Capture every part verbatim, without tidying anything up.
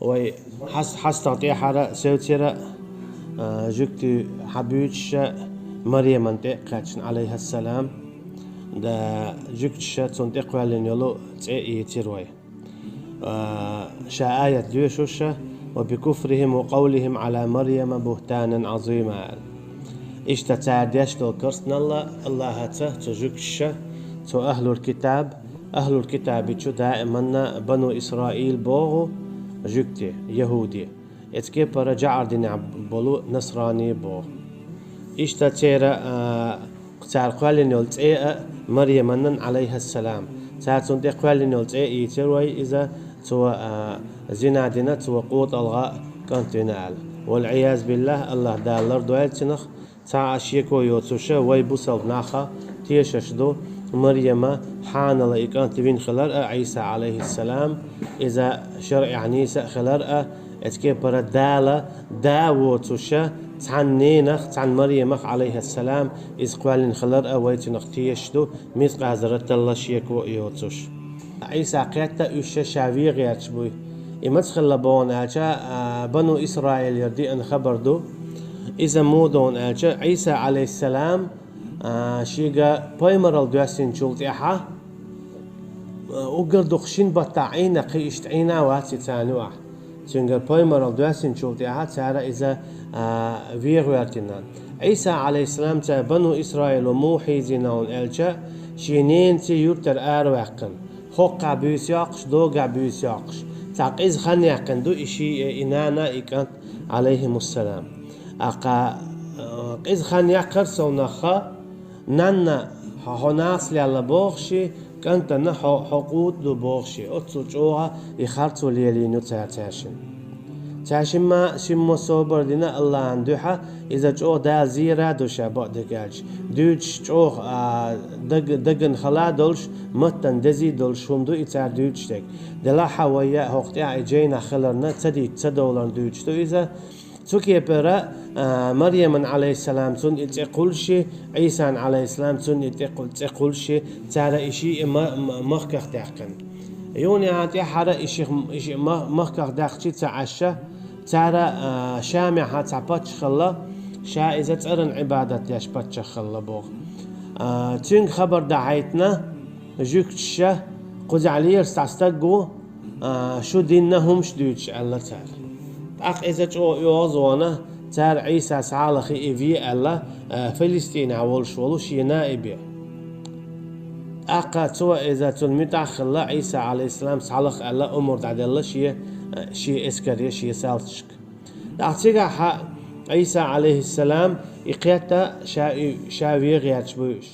Вай хьаст-, хьастагӀа тӀехьара севцира, а, жугти хьабуьйцуша Марьяман тӀе а кхаьчна, Ӏалайхассалам. Да, жугтиша цунна тӀе кхоьллина йолу цӀе ийцира вай. А, ша аят доьшуша: «وبكفرهم وقولهم على مريم بهتانا عظيما», аьлла. Иштта цара деш долу керстаналла Аллахьаца цу жугтиша, цу ахьлул китаб, ахьлул китабичу даиманна Бану Исраил боху жугти, яхӀуди. Эцу кепара жаӀар динехь болу насрани боху. Иштта церан, а, цара кхоьллина йолу цӀе а Марьяманан, Ӏалайхассалам. Цара цунна тӀе кхоьллина йолу цӀе ийцира вай, иза цо, а, зина дина, цо къотӀалгӀа кӀант вина аьлла. Вал-Ӏиязу биллахь, Аллахь Дала лардойла цунах, цхьа а шеко йоцуша, вай бусалба наха тешаш ду Марьяма хьанала и кӀант вина хилар а, Ӏийса, Ӏалайхиссалам, иза шарӀехь нийса а хилар а, эцу кепара Дала да воцуша, цхьана ненах, цхьана Марьямах, Ӏалайхиссалам, иза кхоьллина хилар а вай цунах тешаш ду, мискъазара талла шеко а йоцуш. Ӏийса кхетта уьш ша вен гӀерташ буй. И маца хилла боху аьлча, а, Бану Исраилера деана хабар ду. Иза муха ду аьлча, Ӏийса, Ӏалайхиссалам, а, шега пайхамаралла доьссинчул тӀаьхьа, а, уггар дукха шина баттахь Ӏийна кхин иштта Ӏийна а вац и царна юкъахь. Цуьнгара пайхамаралла доьссинчул тӀаьхьа цара иза, а, вен гӀоьртина. Ӏийса, Ӏалайхиссалам, цара Бану Исраило муха хьийзийна аьлча, шен ненаца юьртара араваьккхина. ХӀокхахь буьйса йоккхуш, догахь буьйса йоккхуш. Цхьа къиза хан яьккхина ду и шиъ, и нана, и кӀант, Ӏалайхимуссалам. Аккха, а, къиза хан яккхар совнаха, нанна, хьо, хьо нахаца лелла бохуший, кӀантана хьо, хьо къута ду бохуший. Оццул чӀогӀа и харцо лелийна ю цара цаьршимма. Цаьршимма шиммо собар дина Аллахьан дуьхьа, иза чӀогӀа Дала зийра а ду ша бакъдерг аьлча. Дуьйцуш чӀогӀа, а, даг-, дагна хала а долуш, маттана дезий а долуш хӀума ду и цара дуьйцуш дерг. Делахь а вай а хӀокху тӀехь и жайнахь хиларна, ца дийца, ца довларна дуьйцуш ду иза. Цу кепара, а, Марьяман, Ӏалайхиссалам, цунна и цӀе кхуллуший, Ӏийсан, Ӏалайхиссалам, цунна и тӀе кху-, цӀе кхуллуший, цара и шиъ ма-, ма-, махках даьккхина. Юха тӀаьхьара и шиъ, и шиъ ма-, махках даьккхича ца Ӏаш, цара, а, Шамехь цхьа паччахь хилла, ша иза цӀаран Ӏибадат деш паччахь хилла боху. А, цуьнга хабар дахьийтина, жуьгташа, кхузахь лераш цхьа стаг ву, а, шу динна хӀумаш дуьйцуш, аьлла цара. ТӀаккха иза чӀогӀа оьгӀазвахана, цара Ӏийса схьалахе и ве аьлла, а, Филистинехь волуш волу шен наибе. ТӀаккха цо иза цунна муьтӀахь а хилла, Ӏийса, Ӏалайхиссалам, схьалаха аьлла, омра дӀаделла шен, а, шен эскаре, шен салташка. ТӀаккха цигахь Ӏийса, Ӏалайхиссалам, и кхетта ша, ша вен гӀерташ буй уьш.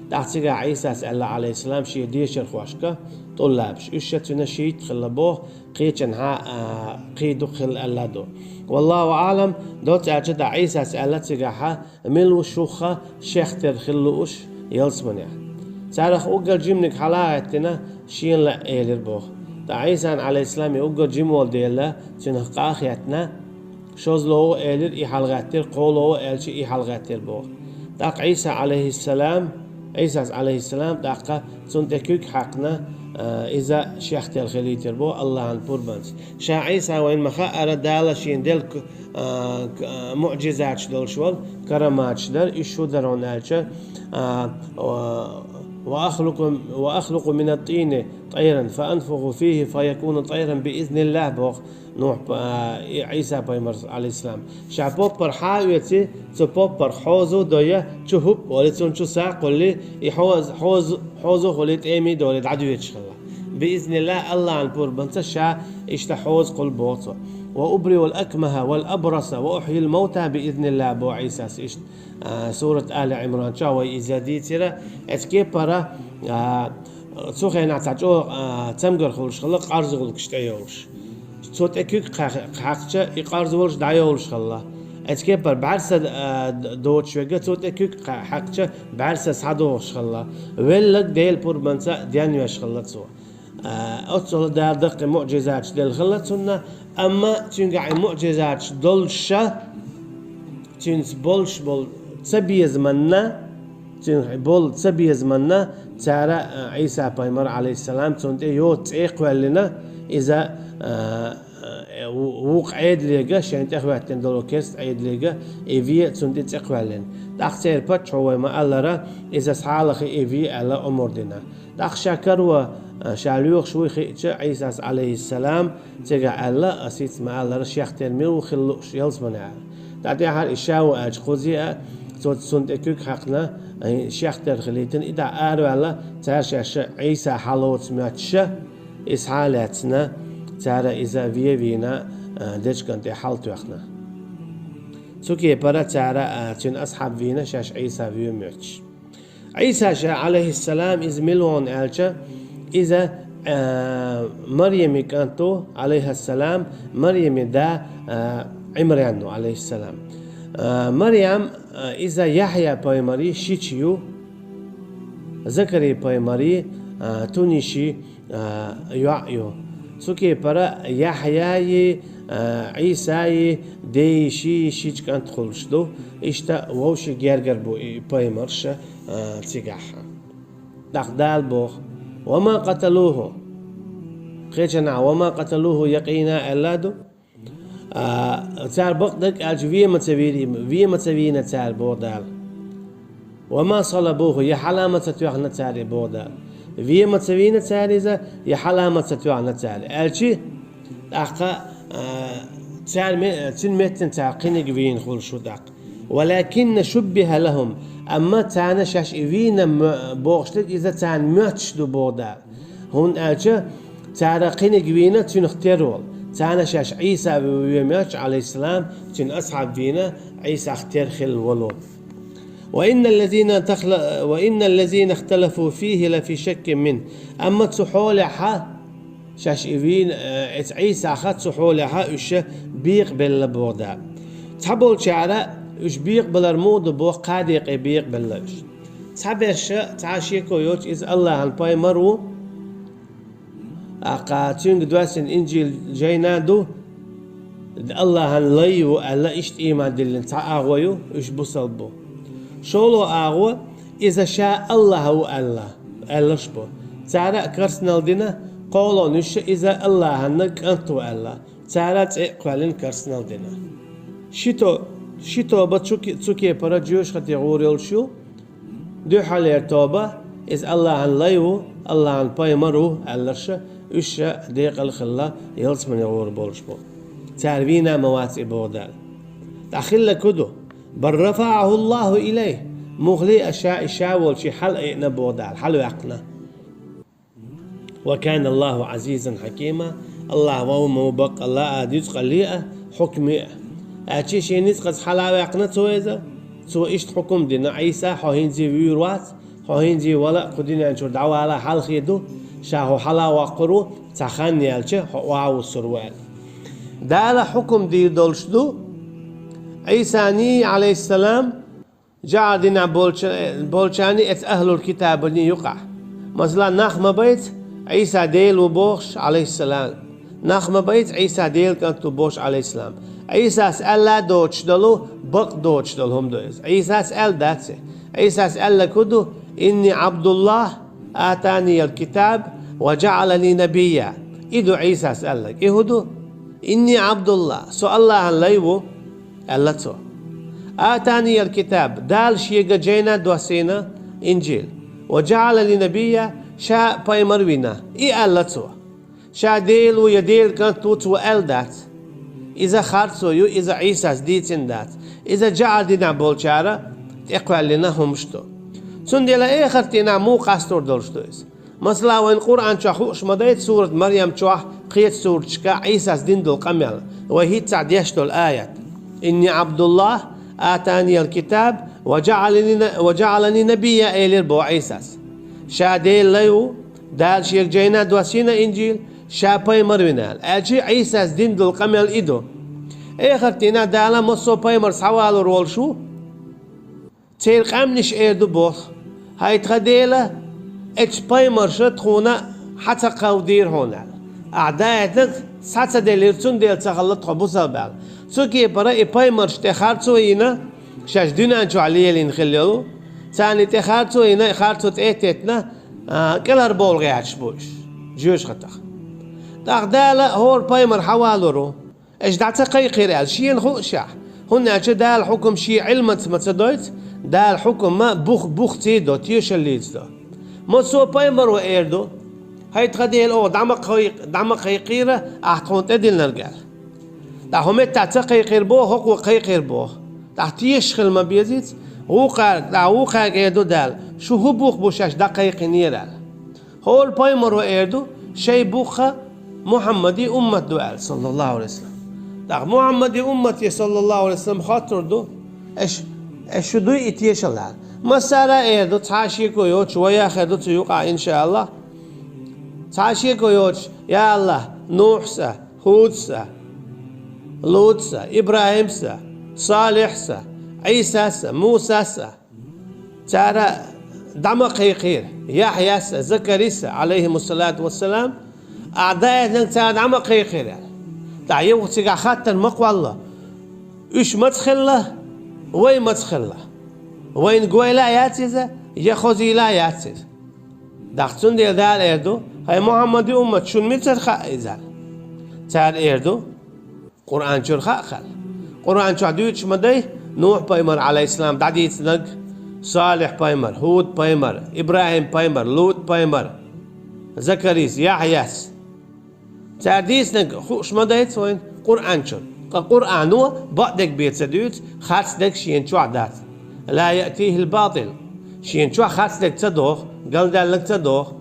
ТӀаккха цигахь Ӏийсас аьлла, Ӏалайхиссалам, шен дешархошка, тӀуллабаш. Уьш ша цуьнан шийтта хилла боху, кхечанхьа, а, кхин дукха хилла аьлла ду. Валлаху аӀлам, доцца аьлча дӀа Ӏийсас аьлла цигахьа, мила ву шух шех тера хила лууш ялсаманехь. Царах уггар жиманиг хьала а гӀеттина, шена лаьа элира боху. ТӀаккха Ӏийсан, Ӏалайхиссалам, и уггар жима волу дела, цуьнах къа а хеттина, шозлагӀа элира, и хьалагӀеттира, кхоалагӀа аьлча, и хьалагӀеттира боху. ТӀаккха Ӏийса, Ӏалайхиссалам, Ӏийсас, Ӏалайхиссалам, тӀаккха цунна тӀе куьг хьаькхна, а, иза шех тера хилийтира боху Аллахьан пурбанца. Ша Ӏийса вайна ма хаъара, Дала шена делла к-, а, к-, а, муъжизаташ долуш волу, караматаш дара, уьш шу дара аьлча, а, а, «وأخلق، وأخلق من الطين طيرا فأنفخ فيه فيكون طيرا بإذن الله», боху Нухь п-, а, и Ӏийса пайхамар, Ӏалайхиссалам. Ша поппар хьа а оьций, цу поппар хьоза а дой, чу хӀуп а олий, цунна чу са а кхуллий, и хьоза, хьоза, хьоза а хуьлий, тӀема а долий, дӀадоьдуш хилла. «بإذن الله», Аллахьан пурбанца ша иштта хьоза кхуллу боху цо. «وأبرئ الأكمه والأبرص وأحيي الموتى بإذن الله», боху Ӏийсас иштта. А, сурат Али Ӏимран чохь вай иза дийцира. Эцу кепара, а, цу хенахь цхьа чӀогӀа, а, цамгар хуьлуш хилла, къарза гӀуллакхаш тӀейолуш. Цо тӀе куьг кха-, кхаьчча, и къарза волуш дӀайолуш хилла. Эцу кепара бӀаьрса, а, д-, доцуш верг, цо тӀе куьг кха-, кхаьчча, бӀаьрса схьадогӀуш хилла. Велларг Делан пурбанца денвеш хилла цо. А, оццула Дала даккхий муъжизаташ делла хилла цунна, амма цуьнгахь и муъжизаташ долуша, цуьнца болуш болу цабезаманна, цуьнца болу цабезаманна цара, а, Ӏийса пайхамар, Ӏалайхиссалам, цунна тӀе йоцу цӀе кхоьллина, иза, а, ву-, вукху Ӏедалега, шайна тӀехӀоьттина долу керста Ӏедалега, и ве цунна тӀе цӀе кхоьллина. ТӀаккха церан паччахьо вай ма-аллара, иза схьалахе и ве аьлла омра дина. ТӀаккха ша каро, а, ша лоьхуш вуй хиъча, Ӏийсас, Ӏалайхиссалам, цигахь аьлла, ас хӀинца ма-аллара, шех тера мила ву хила лууш ялсамане аьлла. ТӀаккха тӀаьхьара и ша ву аьлча кхузе а, цо цунна тӀе куьг хьаькхна, а, шех тера хилийтина, и дӀа араваьлла, цара шаьш Ӏийса хьалоцу моьттуш а, иза хьалаьцна, цара иза ве вийна, а, дечкен тӀе хьалатоьхна. Цу кепара цара, а, цуьнан асхьаб вийна шаьш Ӏийса ве моьттуш. Ӏийса ша, Ӏалайхиссалам, иза мила ву аьлча, иза, а, Марьями кӀант ву, Ӏалайхиссалам, Марьями да, а, Ӏимран ву, Ӏалайхиссалам. А, Марьям, а, иза Яхьъя пайхамаран шича ю, Закарий пайхамаран, а, туниши, а, йоӀ ю. Цу кепара Яхьъяи, а, Ӏийсаи ден йиши йишича кӀант хуьлуш ду. Иштта вовшийн гергара бу и пайхамарш, а, цигахь. ТӀаккха Дала боху: «Ва ма къаталуху». Кхечанхьа «Ва ма къаталуху якъина» аьлла ду. А, цара бакъдерг аьлча, ве ма ца вийри, ве ма ца вийна цара, боху Дала. «Ва ма салабуху», я хьала ма ца тоьхна цара, боху Дала. Ве ма ца вийна цара иза, я хьала ма ца тоьхна цара. Аьлча, тӀаккха, а, цара ме-, цуьнан меттана цара кхиниг вийна хуьлуш ву тӀаккха. «Валакинна шуббиха лахум». Амма царна шаьш и вийна мо-, бохуш дерг иза царна моьттуш ду, боху Дала. ХӀунда аьлча цара кхиниг вийна цуьнах тера волу. Царна шаьш Ӏийса ве моьттуш, Ӏалайхиссалам, цуьнан асхьаб вийна Ӏийсах тера хилла волу. «Ва инналлазина тахла-, ва инналлазина ихталафу фихи лафи шаккин мин». Амма цу хьолехьа, шаьш и вийна, э, эца Ӏийсаха цу хьолехьа уьш бекъабелла, боху Дала. Цхьаболчара уьш бекъабалар муха ду боху, кхаа декъе бекъабелла уьш. Цхьаберш, цхьа шеко йоцуш, иза АллахӀан пайхамар ву, тӀаккха цуьнга доьссина Инжил жайна ду, АллахӀан лай ву аьлла, иштта ийман диллина цхьа агӀо ю, уьш бусалба бу. ШолгӀа агӀо, иза ша АллахӀ ву аьлла, аьлларш бу. Цара а керстанал дина, кхоалгӀанаш а иза АллахӀан кӀант ву аьлла, цара а цӀе а кхоьллина керстанал дина. Ши то-, ши тоба цу ке-, цу кепара жоьжахате гӀур йолуш ю, дуьххьарлера тоба, иза АллахӀан лай ву, АллахӀан пайхамар ву аьлларш а, уьш а декъала хилла ялсамане гӀур болуш бу. Цара вийна а ма вац и, боху Дала. ТӀаккха хилларг хӀун ду? «Бал рафаӀаху Аллаху илайхи». Муххале а ша и ша волчу хьалаайъина, боху Дала, хьалаваьккхина. «Ва кана Аллаху Ӏазизан хьакима». АллахӀ вовма ву баккъалла а, дезткъалле а, хьукме а. Аьлча шен ницкъаца хьала а ваьккхина цо иза. Цо иштта хьукум дина: «Ӏийса, хьо хӀинца вуьйр вац, хьо хӀинца вала а, кху дуьнен чуьра дӀавала хьалхе ду, ша хьо хьала а воккхур ву, цхьа хан яьлча, хьо охьавуссур ву», аьлла. Дала хьукум дийр долуш ду Ӏийсана, Ӏалайхиссалам, жаӀар динехь болча-, болчарний, эца ахӀлул китабаний юкъахь. Масала, нах ма байца Ӏийса Дела ву бохуш, Ӏалайхиссалам. Нах ма байца Ӏийса Делан кӀант ву бохуш, Ӏалайхиссалам. Ӏийсас аьлла доцуш долу, бакъ доцуш долу хӀума ду иза. Ӏийсас аьлла дац и. Ӏийсас аьлларг хӀун ду? «Инни ӀабдуллахӀ, атаниял китаб ва жаӀалани набийя». И ду Ӏийсас аьлларг. И хӀун ду? «Инни ӀабдуллахӀ, со АллахӀан лай ву», аьлла цо. «Атаниял китаб», Дала шега жайна доссийна, Инжил. «Ва жаӀалани набийя», ша пайхамар вина, и аьлла цо. Ша Дела ву я Делан кӀант ву цо аьлла дац. Иза харцо ю, иза Ӏийсас дийцина дац. Иза жаӀар динехь болчара тӀекхоьллина хӀумаш ду. Цундела эхарт дийнахь муха къастор долуш ду иза? Масала, вайн Къуръан чохь хууш ма дай, сурат Марьям чохь, кхечу сураташкахь Ӏийсас дина долу къамел, вай хӀинццехь деш долу аят: «Инни ӀабдуллахӀ, атаниял китаб ва жаӀалани, ва жаӀалани набийя», элира боху Ӏийсас. Ша Делан лай ву, Дала шега жайна доссийна, Инжил, ша пайхамар вина аьлла. Аьлча Ӏийсас дина долу къамел и ду. Эхарт дийнахь Дала массо а пайхамар схьавалур волуш ву. Церан къаьмнаш эр ду боху: «ХӀай тхан Дела, эцу пайхамарша тхуна хьа ца кховдийра хьуна», аьлла. Ахь даийтинарг схьа ца делира, цундела ца хилла тхо бусалба аьлла. Цу кепара и пайхамарш тӀе харцо йина, шаьш дуьнен чохь лелийна хилла йолу, царна тӀе харцо йина, и харцо тӀе а теттина, а, кӀелхьарбовла гӀерташ бу уьш жоьжахатех. ТӀаккха Дала хӀора пайхамар хьавалур ву. Аша дӀа ца кхайкхийра аьлла, шена хууш ахь. ХӀунда аьлча Дала хьукам шен Ӏилманца ма ца дойту, Дала хьукам ма бух, бухций до, тешаллица до. Массо а пайхамаро эр ду: «ХӀай тха Дела, оха дӀа ма кхай-, дӀа ма кхайкхийра, ахь тхуна тӀедиллинарг», аьлла. ТӀаккха хӀун меттахь ца кхайкхийра боху, хӀокхо кхайкхийра боху. ТӀаккха тешаш хила ма безийца, вукхаьрга, тӀаккха вукхаьрга эр ду Дала: «Шу хӀун бух бу шаьш дӀакхайкхийнера?» аьлла. ХӀора пайхамаро эр ду: «Шайн бух Мухьаммадан уммат ду», аьлла, саллаллаху алейхи ва саллам. ТӀаккха Мухьаммадан уммате, саллаллаху алейхи ва саллам, хоттур ду: «Аша, аша шу дуй и тешалла?» аьлла. Массара а эр ду, цхьа а шеко йоцуш, вай яхар ду цу юкъахь, иншааллахӀ. Цхьа а шеко йоцуш: «Я АллахӀ, Нухьса, ХӀудса, Лутса, ИбрахӀимса, Салихьса, Ӏийсаса, Мусаса, цара дӀа ма кхайкхийра, Яхьъяса, Закариса, алейхимуссалату вассалам, ахь дӀааьннарг цара дӀа ма кхайкхийра», аьлла. ТӀаккха юха цигахь хаттар ма кхолло: «Уьш маца хилла, вай маца хилла? Вайна гойла а яц иза, я хозийла а яц иза?» ТӀаккха цундела Дала эр ду: «ХӀай Мухьаммадан уммат, шуна мицара хаьа иза?» Цара эр ду: «Къуръан чуьра хаьа хьуна». Къуръан чохь дуьйцуш ма дай, Нухь-пайхамар, алейхиссалам, дӀадийцинарг, Салихь-пайхамар, ХӀуд-пайхамар, ИбрахӀим-пайхамар, Лут-пайхамар, Закарис, Яхьъяс. Цара дийцинарг хууш ма дайца вайна Къуръан чуьра. Ткъа Къуръано бакъдерг бен ца дуьйцу, харцдерг шена чохь дац. «Ла яътихил батил». Шена чохь харцдерг ца доху, галдаьлларг ца доху,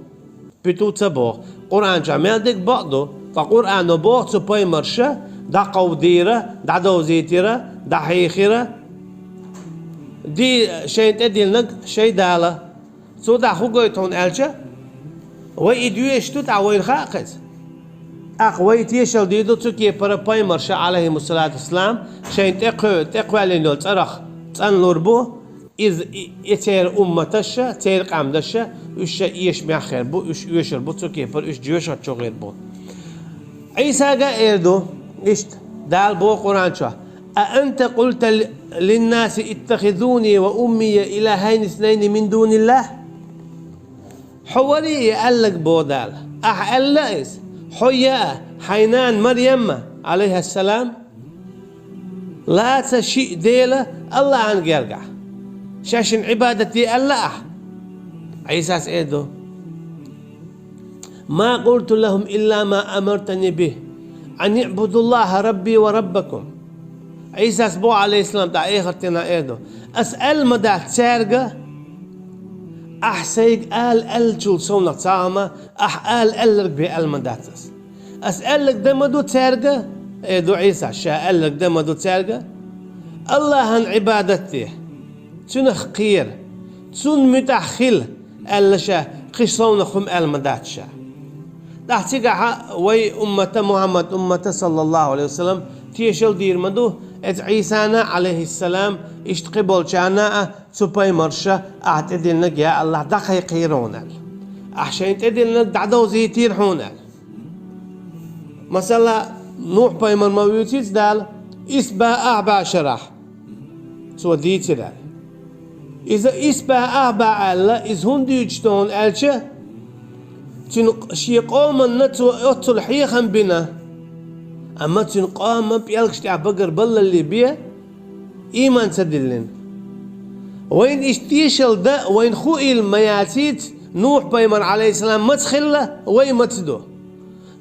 пету ца боху. Къуръан чохь мел дерг бакъ ду, ткъа Къуръано боху цу пайхамарша дӀакховдийра, дӀадовзийтира, дӀахьийхира. Ди шайна тӀедиллинарг шайн Дала. Цо дӀа хӀун гойту хьуна аьлча, вай и доьшуш ду, тӀаккха вайна хаьа хеза. ТӀаккха вай тешалла дийр ду цу кепара пайхамарша, алейхимуссалату вассалам, шайна тӀекхо-, тӀекхоьллина йолу цӀарах цӀанлур бу, иза и, и церан умматаша, церан къаьмнаша, уьш ша эшамехь хир бу, уьш оьшур бу цу кепара, уьш жоьжахати чу гӀийр бу. Ӏийсага а эр ду, иштта, Дала боху Къуръан чохь: «А анта къулта линнаси иттахизуни ва уммия илахайни иснайни мин дуниллахӀ?» Хьо варий и аьлларг, боху Дала. Ахь аьлла иза. Хьо я, хьайн нана Марьямма, алейхиссалам, лаца шиъ дела АллахӀан гергахь. Шаьшна Ӏибадат де аьлла ахь? Ӏийсас эр ду: «Ма къулту лахум илла ма амартани бихӀ, ан иъбудуллахӀа рабби ва раббакум». Ӏийсас боху, алейхиссалам, тӀаккха эхарт дийнахь эр ду: «Ас аьлла ма дац цаьрга, ахь сайга ала аьллачул совнах цхьа а хӀума, ахь ала аьлларг бен аьлла ма дац ас. Ас аьлларг дан ма ду цаьрга, — эр ду Ӏийсас, — ша аьлларг дан ма ду цаьрга, АллахӀан Ӏибадат де, Цуьнах кхера, Цунна муьтӀахь хила», — аьлла ша, кхин совнах хӀума аьлла ма дац ша. ТӀаккха цигахь вай уммата, Мухьаммад уммата, саллаллаху алейхи ва саллам, тешалла дийр ма ду, эцу Ӏийсана, алейхиссалам, иштта кхиболчарна а, цу пайхамарша ахь тӀедиллинарг, я АллахӀ, дӀакхайкхийра хьуна аьлла. Ахь шайна тӀедиллинарг дӀадовзийтийра хьуна аьлла. Масала, Нухь-пайхамар ма вуьйцийца Дала, исс бӀе ах бӀе шарахь цо дийцира аьлла. Иза исс бӀе ах бӀе аьлла, иза хӀунда дуьйцу хьуна аьлча, цуьнан шен къоманна цо оццул хьехам бина, амма цуьнан къоман пӀелгаш тӀехь багара баллалле бен, ийман ца диллина. Вайна иштта тешалла дан вайна хуийла ма яцийца, Нухь-пайхамар, алейхиссалам, маца хилла, вай маца ду.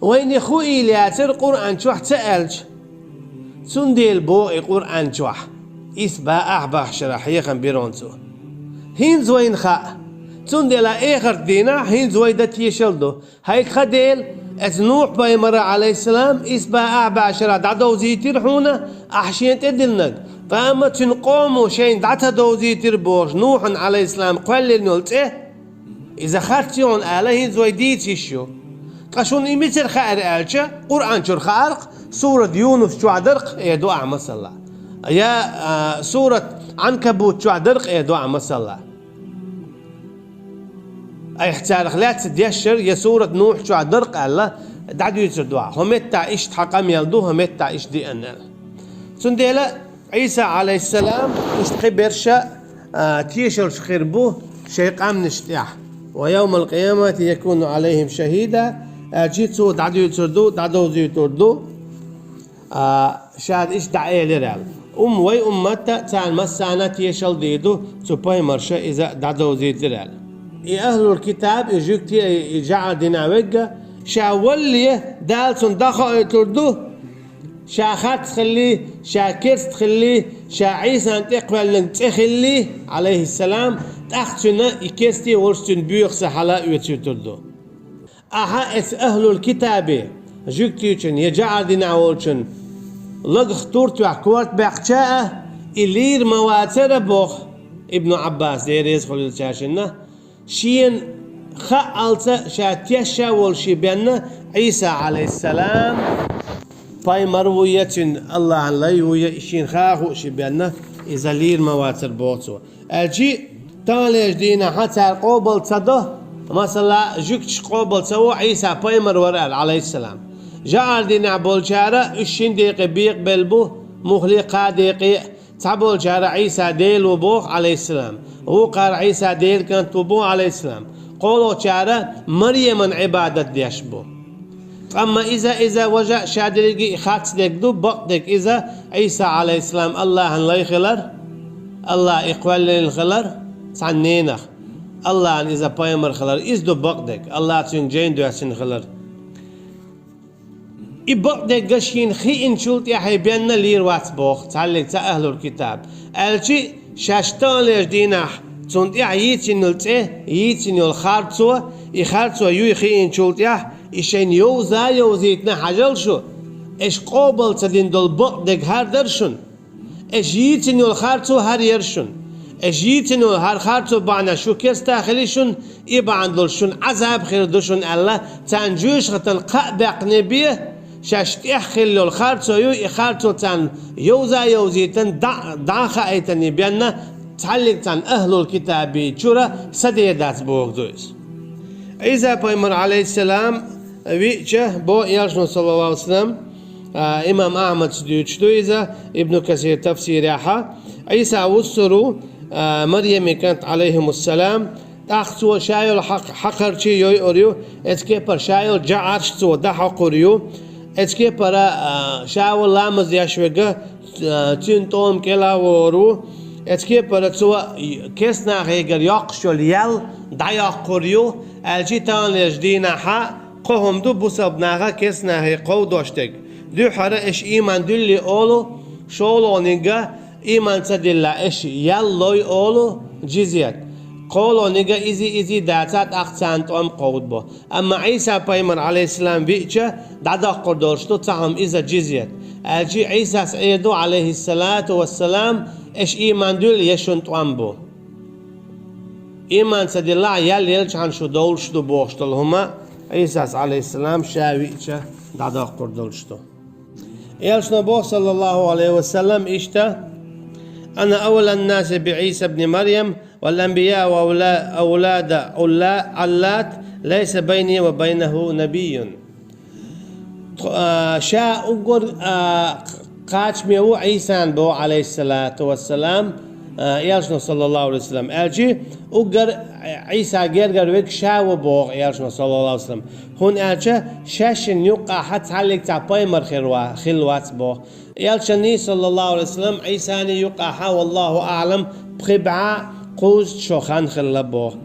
Вайна хуийла яцара Къуръан чохь ца аьлча. Цундела боху и Къуръан чохь: «Исс бӀе ах бӀе шарахь хьехам бира хьуна цо». ХӀинца вайна хаьа. Цундела эхарт дийнахь хӀинца вай дан тешалла ду. ХӀай тха Дела, эцу Нухь-пайхамара, алейхиссалам, исс бӀе ах бӀе шарахь дӀадовзийтира хьуна ахь шена тӀедиллинарг, ткъа амма цуьнан къомо шайна дӀа ца довзийтира бохуш Нухьан, алейхиссалам, кхоьллина йолу цӀе, иза харц ю хьуна ала хӀинца вай дийца йиш ю. Ткъа шуна и мицара хаьара аьлча, Къуръан чуьра хаьара-кх, сурат Юнус чохь дара-кх, эр ду ахь, масала. Я, а, сурат Ӏанкабут чохь дара-кх, эр ду ахь, масала. Айхьа царах лаьцна дешнаш я сурат Нухь чохь дара-кх аьлла, дӀадуьйцур ду ахь. ХӀокху меттехь иштта хьан къамел ду, хӀокху меттехь иштта деана аьлла. Цундела Ӏийса, алейхиссалам, иштта кхин берш а, а, тешаллаш хир бу шайн къаьмнаш тӀехь. «Ва йовмал къиямати якуну алейхим шахида», аьлча, цо дӀадуьйцур ду, дӀадовзуьйтур ду. А, ша иштта дӀаэлира аьлла. Ум-, вай умматта царна массарна тешал дийр ду, цу пайхамарша иза дӀадовзийтира аьлла. И ахӀлул китаб, и жуьгти, и, и жаӀар дина вегга, ша валле, Дала цунна дӀахоуьйтур ду, ша харц хилли, ша керста хилли, ша Ӏийсан тӀекхоьллинарг цӀе хилли, Ӏалайхиссалам, тӀаккха цуьнан и керста волуш цуьнан боьха са хьала оьцуьйтур ду. Ахьа эца ахӀлул китабе, жуьгтичун я жаӀар дина волчун лагах тур тоьхна корта баьккхича а, и лийр ма вацара боху Ибну Ӏаббас, Дела реза хуьлийла цаьршинна, шена хаалца ша тешна волуш ши бенна Ӏийса, Ӏалайхиссалам, пайхамар ву я, цуьнан АллахӀан лай ву я, и шена хаа хууш ши бенна, иза лийр ма вацара боху цо. Аьлчи, таханлерчу дийнахьа цара къобал ца до, масала, жуьгташ къобал ца во Ӏийса пайхамар вара аьлла, Ӏалайхиссалам. ЖаӀар динехь болчара уьш шин декъе бекъабелла бу, муххале кхаа декъе, цхьаболчара Ӏийса Дела ву боху, Ӏалайхиссалам. Вукхара Ӏийса Делан кӀант ву боху, Ӏалайхиссалам. КхоалгӀачара Марьяман Ӏибадат деш бу. Амма иза, иза важа а ша дерриге а харц дерг ду, бакъдерг иза, Ӏийса, Ӏалайхиссалам, АллахӀан лай хилар, АллахӀа и кхоьллина хилар цхьана ненах, АллахӀан иза пайхамар хилар, иза ду бакъдерг, АллахӀа цуьнга жайна доьссина хилар. И бакъдерг шена хиъначул тӀаьхьа бенна лийр вац боху цхьаллиг цхьа ахӀлул китаб. Аьлчи, шаьш таханлерчу дийнахь цунна тӀехь йийцина йолу цӀе, йийцина йолу харцо, и харцо юй хиъначул тӀаьхьа, и шайна йовза а йовзийтина хьажал шу, аша къобал ца дина долу бакъдерг хӀара дара шуна. Аша йийцина йолу харцо хӀара яра шуна. Аша йийцина йолу хӀара харцо бахьана шу керста хили шуна, и бахьана долуш шуна Ӏазаб хир ду шуна аьлла, царна жоьжахатин кхаъ баьккхина бен, шаьш тӀехь хилла йолу харцо ю, и харцо царна йовза а йовзийтина, дӀа, дӀа а хаийтина бенна, цхьаллиг цхьана ахӀлул китабий чуьра са дер дац боху иза. Ӏийса пайхамар, Ӏалайхиссалам, виъча, боху элчано, саллаллаху Ӏалайхи ва саллам, а, имам Ахьмадс дуьйцуш ду иза, Ибну Касир тафсирехьа, Ӏийса вуссур ву, а, Марьямин кӀант, Ӏалайхимуссалам, тӀаккха цо ша йолу хьакх-, хьакхарчий йойур ю, эцу кепара ша йолу жаӀарш цо дӀахьокхур ю, эцу кепара, а, ша ву ламаз деш верг, а, цуьнан тӀом кӀела а вогӀур ву, эцу кепара цо керстанахегара йоккхуш йолу ял дӀайоккхур ю, аьлчи таханлерчу дийнахьа кхо хӀума ду бусалба наха керстанахе кховдош дерг. Дуьххьара аша ийман дуьллий олу, шолгӀаниг а, ийман ца дилла, аша ял лой олу, жизьят. КхоалгӀаниг а изи-изи дацахь, тӀаккха царна тӀом кховдабо. Амма Ӏийса пайхамар, Ӏалайхиссалам, виъча, дӀадоккхур долуш ду цхьа хӀума, иза жизьят. Аьлчи Ӏийсас Ӏер ду, Ӏалайхиссалату вассалам, аша ийман дуьллий, я шуна тӀом бу. Ийман ца диллахь, ял елчхьана шу довлуш ду бохуш долу хӀума Ӏийсас, Ӏалайхиссалам, ша виъча дӀадоккхур долуш ду. Элчано боху, саллаллаху Ӏалайхи ва саллам, иштта: «Ана авлан наси би Ӏийса бни Марьям, вал анбияу авла-, авлада Ӏулла-, Ӏаллат, лайса байни ва байнаху набийюн». Тх-, а, ша уггар, а, кхачаме ву Ӏийсан боху, Ӏалайхиссалату вассалам, а, элчано, саллаллаху Ӏалайхи ва саллам. Аьлчи, уггар Ӏийса гергара верг ша ву боху элчано, саллаллаху Ӏалайхи ва саллам. ХӀунда аьлча шаьшшинна юккъахьа цхьаллиг цхьа пайхамар хир ва-, хилла вац боху. Элчанний, саллаллаху Ӏалайхи ва саллам, Ӏийсаний юккъахьа, валлаху аӀлам, пхи бӀе кхузткъа шо хан хилла боху.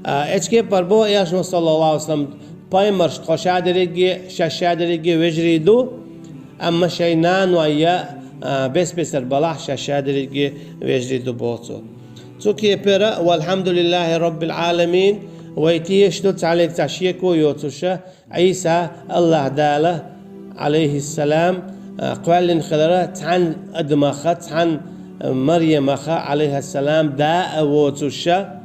А, эцу кепара боху элчано, саллаллаху Ӏалайхи ва саллам, пайхамарш тхо ша дерриге, шаьш ша дерриге вежарий ду, амма шайн наной я, а, бес-бесара балахь, шаьш ша дерриге вежарий ду боху цо. Цу кепара, валхьамдулиллахи роббил Ӏаламин, вай тешаш ду цхьаллиг цхьа шеко йоцуша, Ӏийса, АллахӀ Дала, Ӏалайхиссалам, а, кхоьллина хилара цхьана адамаха, цхьана Марьямаха, Ӏалайхиссалам, да а воцуша,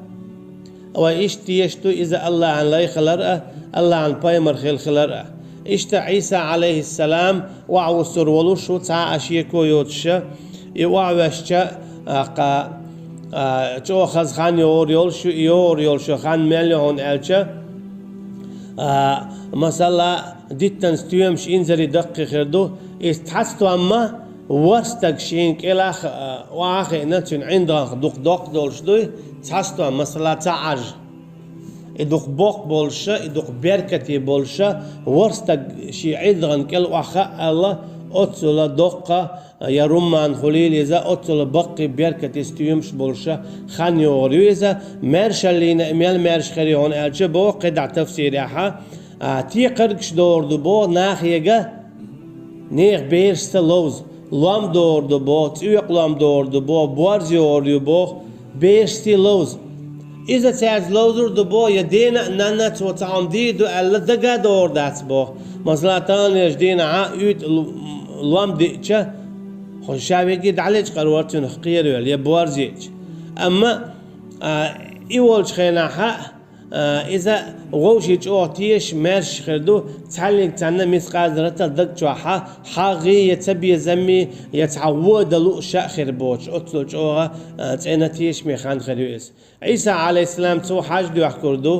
вай иштта тешаш ду иза АллахӀан лай хилар а, АллахӀан пайхамар хила хилар а. Иштта Ӏийса, Ӏалайхиссалам, охьавуссур волуш ву цхьа а шеко йоцуша, и охьаваьшча, а, кха, а, чӀогӀа хаза хан йогӀур йолуш ю, и йогӀур йолуш йолу хан мел ю хьуна аьлча, а, масала, диттан стоьмаш инзаре даккхий хир ду, иза цхьа стомма ворхӀ стаг шена кӀелахь, а, охьа а хиъна, цуьнан ӀиндагӀанах дукха доккха долуш дуй, цхьа стомма, масала, цхьа Ӏаж. И дукха боккха болуша, и дукха беркате болуша, ворхӀ стаг шен ӀиндагӀан кӀел охьахаа аьлла, Оццула доккха, я румман хуьлийла иза, оццула баккхий беркате стоьмаш болуша хан йогӀур ю иза, маьршаллина а мел маьрша хир ю хьуна аьлча боху кхидӀа тафсирехьа, а, текхаргаш догӀур ду боху нахега, нехан берашца ловза, лом догӀур ду боху, цӀоькъа лом догӀур ду боху, борз йогӀур ю боху, берашца ловза. Иза цаьрца ловзур ду боху, я дена а, нанна а цо цхьа хӀума дийр ду аьлла дага а догӀур дац боху. Масала, таханлерчу дийнахьа уьйтӀа л-, лом диъча, хьо ша веги дӀалечкъар вара цуьнах кхеравелла, я борз еъча. Амма, а, и волчу хенахьа, а, иза вовший чӀогӀа тешаш, маьрша хир ду, цхьаьллиг царна мискъазарратал даг чохьа, хьагӀий я цабезаммий, я цхьа вон дан лууш а хир боцуш, оццул чӀогӀа, а, цӀена тешаме хан хир ю иза. Ӏийса, Ӏалайхиссалам, цо хьаж доьхкур ду,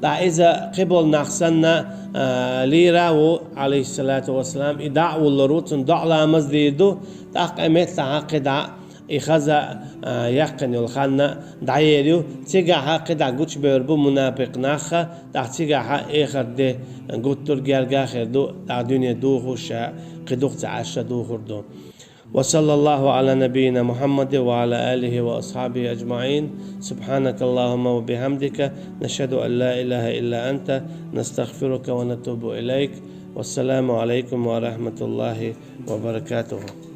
ткъа иза кхиболу нах санна, а, лийр а ву, Ӏалайхиссалату вассалам, и дӀа а вуллур ву, цунна доӀа ламаз дийр ду, тӀаккха меттахьа кхидӀа и хаза, а, яьккхина йолу хан дӀаер ю, цигахьа кхидӀа гучубевр бу мунапикъ нахха, тӀаккха цигахьа эхарт де гуттар а герга а хир ду, тӀаккха дуьне духуш а, кхин дукха ца Ӏаш а духур ду. وصلى الله على نبينا محمد وعلى آله وأصحابه أجمعين. سبحانك اللهم وبحمدك، نشهد أن لا إله إلا أنت، نستغفرك ونتوب إليك. والسلام عليكم ورحمة الله وبركاته.